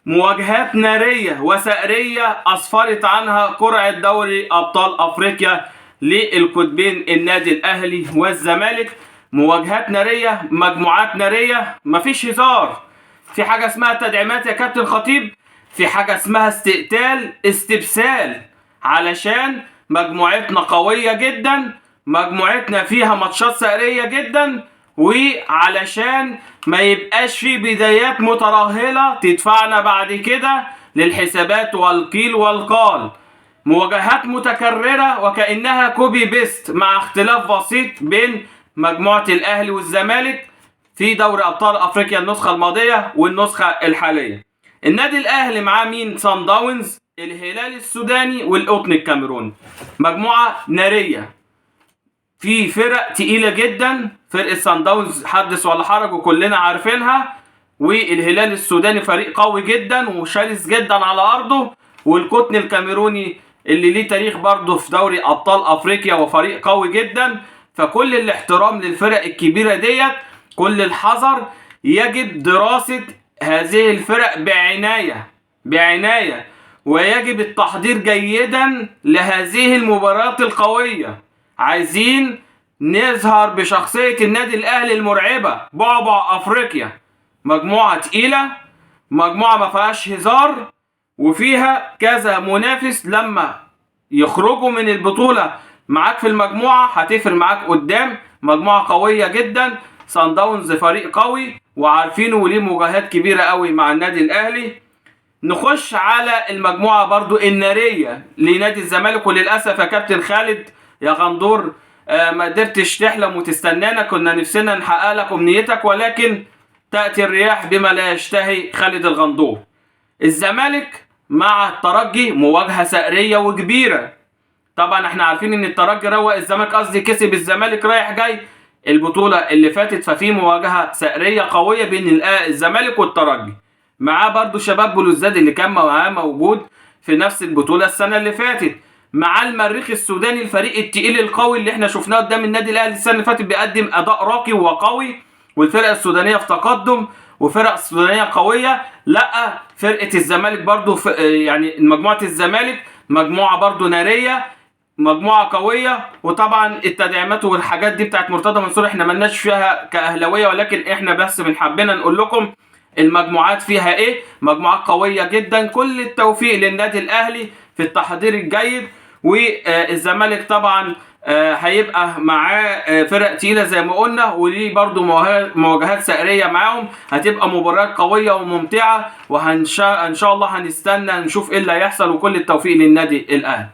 مواجهات نارية وثأرية أسفرت عنها قرعة دوري أبطال أفريقيا للقطبين النادي الأهلي والزمالك. مواجهات نارية، مجموعات نارية، مفيش هزار. في حاجة اسمها تدعيمات يا كابتن خطيب، في حاجة اسمها استقتال استبسال، علشان مجموعتنا قوية جدا، مجموعتنا فيها ماتشات ثأرية جدا، وعلشان ما يبقاش في بدايات مترهلة تدفعنا بعد كده للحسابات والقيل والقال. مواجهات متكررة وكأنها copy paste مع اختلاف بسيط بين مجموعة الأهلي والزمالك في دوري أبطال أفريقيا النسخة الماضية والنسخة الحالية. النادي الأهلي معاه مين؟ صن داونز، الهلال السوداني، والقطن الكاميروني. مجموعة نارية في فرق تقيلة جدا. فرقة صن داونز حدث ولا حرج وكلنا عارفينها، والهلال السوداني فريق قوي جدا وشرس جدا على أرضه، والقطن الكاميروني اللي ليه تاريخ برضه في دوري أبطال أفريقيا وفريق قوي جدا. فكل الاحترام للفرق الكبيرة ديت، كل الحذر، يجب دراسة هذه الفرق بعناية بعناية، ويجب التحضير جيدا لهذه المباريات القوية. عايزين نظهر بشخصية النادي الأهلي المرعبة، بعبع أفريقيا. مجموعة تقيلة، مجموعة ما فيهاش هزار، وفيها كذا منافس. لما يخرجوا من البطولة معاك في المجموعة هتفرق معاك قدام. مجموعة قوية جدا، صن داونز فريق قوي وعارفينه وليه مواجهات كبيرة قوي مع النادي الأهلي. نخش على المجموعة برضو النارية لنادي الزمالك، وللأسف يا كابتن خالد يا غندور ما قدرتش تحلم وتستنانا، كنا نفسنا نحقق لك أمنيتك، ولكن تأتي الرياح بما لا يشتهي خالد الغندور. الزمالك مع الترجي مواجهة ثأرية وكبيرة. طبعا احنا عارفين ان الترجي روق الزمالك، قصدي كسب الزمالك رايح جاي البطولة اللي فاتت، ففي مواجهة ثأرية قوية بين الزمالك والترجي. معاه برضو شباب بلوزداد اللي كان معاه موجود في نفس البطولة السنة اللي فاتت، مع المريخ السوداني الفريق التقيل القوي اللي احنا شفناه قدام النادي الاهلي السنة اللي فاتت، بيقدم اداء راقي وقوي، والفرقة السودانية في تقدم وفرق السودانية قوية. لا، فرقة الزمالك برضو يعني مجموعة الزمالك مجموعة برضو نارية، مجموعة قوية. وطبعا التدعيمات والحاجات دي بتاعت مرتضى منصور احنا ملناش فيها كأهلاوية، ولكن احنا بس من حبنا نقول لكم المجموعات فيها ايه. مجموعات قوية جدا. كل التوفيق للنادي الاهلي في التحضير الجيد، والزمالك طبعا هيبقى معاه فرق تقيلة زي ما قلنا، وليه برضو مواجهات ثأرية معاهم، هتبقى مباريات قوية وممتعة، وإن شاء الله هنستنى نشوف ايه اللي هيحصل، وكل التوفيق للنادي الاهلي.